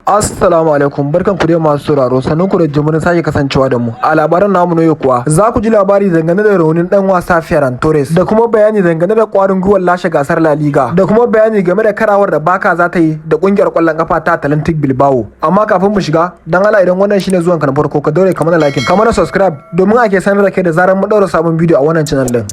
Assalamu alaikum, barkan ku dai masu sauraro, sannan ku da jimurin sake kasancewa da mu. A labaran namu na yau kuwa za ku ji labari dangane da raunin dan wasa Ferran Torres, da kuma bayani dangane da kwarin gwiwar lashe gasar La Liga, da kuma bayani game da karawar da Barca za ta yi da kungiyar kwallon kafa ta Athletic Bilbao. Amma kafin mu shiga, dan Allah idan wannan shine zuwan ka na farko, ka daure ka mana like, ka mana subscribe, domin ake sanar da kai da zarar mu daura sabon bidiyo a wannan channel din.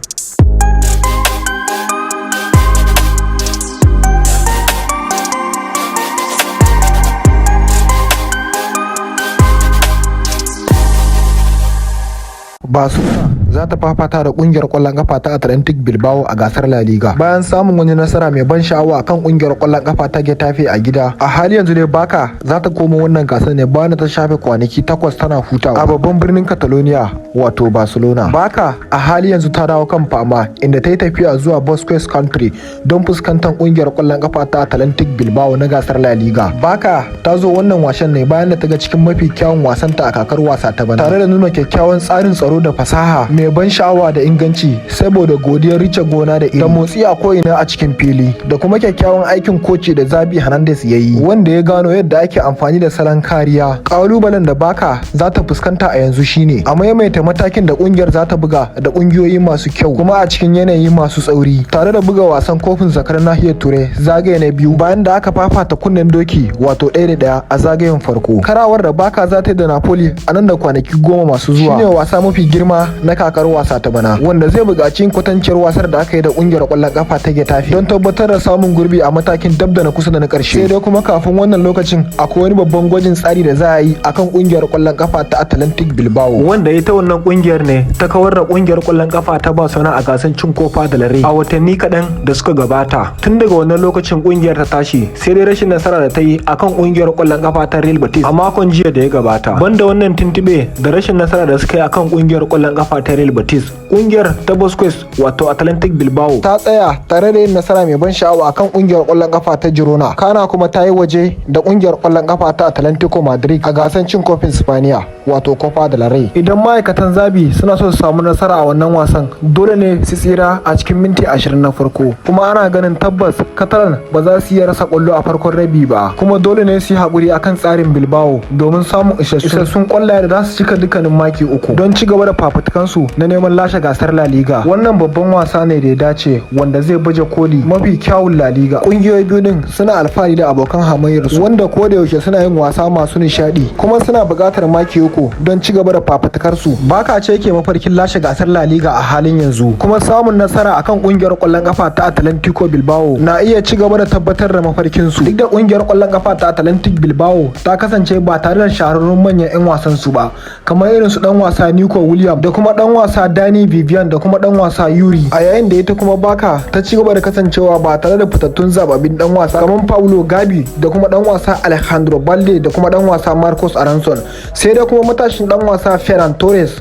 Barcelona za ta fafata da kungiyar kwallon kafa ta Athletic Bilbao a gasar La Liga bayan samun wani nasara mai ban sha'awa kan kungiyar kwallon kafa ta Getafe a gida. A hali yanzu dai Barca za ta koma wannan gasar ne bayan ta shafe kwanaki 8 tana hutawa a babban birnin Catalonia, wato Barcelona. Barca a hali yanzu ta dawo kan fama, inda ta yi tafiya zuwa Basque Country don fuskantar kungiyar kwallon kafa ta Athletic Bilbao na gasar La Liga. Barca ta zo wannan wasan ne bayan da ta ga cikin mafi kyawun wasanta a kakar wasa ta bana, tare da nuna kyakkyawan tsarin tsaro da fasaha mai ban sha'awa da inganci, saboda godiyar rice gona da iri da motsi a ko'ina a cikin fili, da kuma kyakkyawan aikin koci da Xavi Hernandez ya yi, wanda ya gano yadda ake amfani da salon kariya. Kalubalen da Barca za ta fuskanta a yanzu shine a maimaita matakin da kungiyar za ta buga da kungiyoyi masu kyau kuma a cikin yanayi masu tsauri, tare da buga wasan kofin zakar nahiyar Turai zagaye na biyu bayan da aka fafata kunnen doki, wato 1-1 a zagayen farko. Karawar da Barca za ta yi da Napoli a nan da kwanaki 10 masu zuwa shine wasa mafi girma na kakar wasa ta bana, wanda zai buƙaci yin kwatanciyar wasar da aka yi da ƙungiyar ƙwallon ƙafa ta Getafe don tabbatar da samun gurbi a matakin dab da na kusa da na ƙarshe. Sai dai kuma kafin wannan lokacin akwai wani babban gwajin tsari da za a yi akan ƙungiyar ƙwallon ƙafa ta Athletic Bilbao, wanda ita wannan ƙungiyar ne ta kawar da ƙungiyar ƙwallon ƙafa ta Barcelona a gasar cin Copa del Rey a watanni kaɗan da suka gabata. Tun daga wannan lokacin ƙungiyar ta tashi, sai dai rashin nasara da ta yi akan ƙungiyar ƙwallon ƙafa ta Real Betis a makon jiya da ya gabata. Banda wannan tuntube da rashin nasara da suka yi akan ƙungiyar ƙwallon ƙafa ta Real Betis, kungiyar ta Basques, wato Athletic Bilbao, ta tsaya tare da yin nasara mai ban sha'awa akan kungiyar kwallon kafa ta Girona, kana kuma ta yi waje da kungiyar kwallon kafa ta Atlantico Madrid a gasar cin kofin Spaniya, wato Copa del Rey. Idan ma'aikatan Xavi suna so su samu nasara a wannan wasan, dole ne su tsira a cikin minti 20 na farko, kuma ana ganin tabbas Catalan ba za su iya rasa kwallo a farkon rabi ba, kuma dole ne su yi haƙuri akan tsarin Bilbao domin samun isassun kwallaye da za su cika dukkanin maki 3 don ci gaba da fafutukansu na neman lashe gasar La Liga. Wannan babban wasa ne da ya dace, wanda zai baje koli mafi kyawun La Liga. Kungiyoyi biyu din suna alfahari da abokan hamayyar su, wanda ko da yaushe suna yin wasa masu nishadi, kuma suna buƙatar maki 3 don ci gaba da fafutukar su. Barca ce ke mafarkin lashe gasar La Liga a halin yanzu, kuma samun nasara akan kungiyar kwallon kafa ta Atlantico Bilbao na iya ci gaba da tabbatar da mafarkin su. Duk da kungiyar kwallon kafa ta Athletic Bilbao ta kasance ba tare da shahararrun manyan 'yan wasan su ba, kamar irin su dan wasa Nico Williams da kuma dan wasa Dani Vivian da kuma dan wasa Yuri, a yayin da ita kuma Barca ta ci gaba da kasancewa ba tare da fitattun zababbin dan wasa kamar Paulo Gabi da kuma dan wasa Alejandro Balde da kuma dan wasa Marcos Aronson. Sai dai kuma matashin dan wasa Ferran Torres.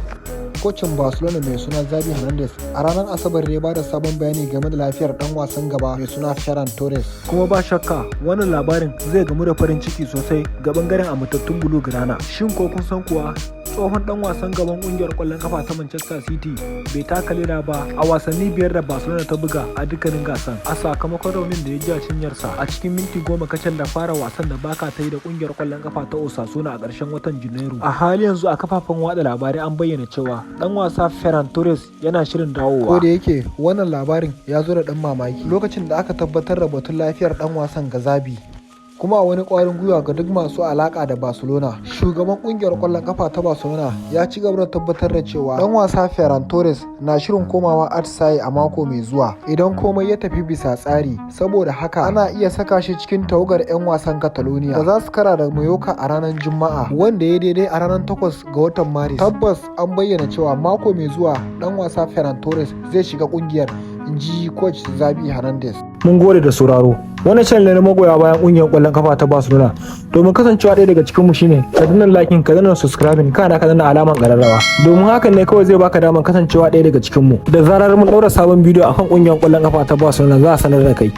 Kocin Barcelona mai suna Xavi Hernandez a ranar Asabar ya bada sabon bayani game da lafiyar dan wasan gaba mai suna Ferran Torres. Kuma ba shakka wannan labarin zai gamu da farin ciki sosai ga bangaren amintattun Blaugrana. Shin ko kun san kuwa tsohon dan wasan gaban kungiyar kwallon kafa ta Manchester City bai taka leda ba a wasanni 5 da Barcelona ta buga a dukkanin gasan, a sakamakon raunin da ya ji a cinyarsa a cikin minti 10 kacal da fara wasan da Barca ta yi da kungiyar kwallon kafa ta Osasuna a ƙarshen watan Janairu? A hali yanzu a kafafen watsa labarai an bayyana cewa dan wasa Ferran Torres yana shirin dawowa. Ko da yake wannan labarin ya zo da dan mamaki lokacin da aka tabbatar da batun lafiyar dan wasan ga Xavi, kuma wani kwarin gwiwa ga duk masu alaka da Barcelona. Shugaban kungiyar kwallon kafa ta Barcelona ya ci gaba da tabbatar da cewa dan wasa Ferran Torres na shirin komawa atisaye a mako mai zuwa idan komai ya tafi bisa tsari. Saboda haka ana iya saka shi cikin tawagar 'yan wasan Catalonia da za su kara da Mallorca a ranar Juma'a, wanda ya daidai a ranar 8 ga watan Maris. Tabbas an bayyana cewa mako mai zuwa dan wasa Ferran Torres zai shiga kungiyar, in ji coach Xavi Hernandez. Mun gode da sauraro. Wannan channel ne na magoya bayan kungiyar kwallon kafa ta Barcelona. Domin kasancewa ɗaya daga cikin mu shine ka danna liking, ka danna subscribing, kana ka danna alaman ƙararrawa. Domin hakan ne kawai zai baka damar kasancewa ɗaya daga cikin mu. Da zarar mun ɗaura sabon bidiyo akan kungiyar kwallon kafa ta Barcelona, za a sanar da kai.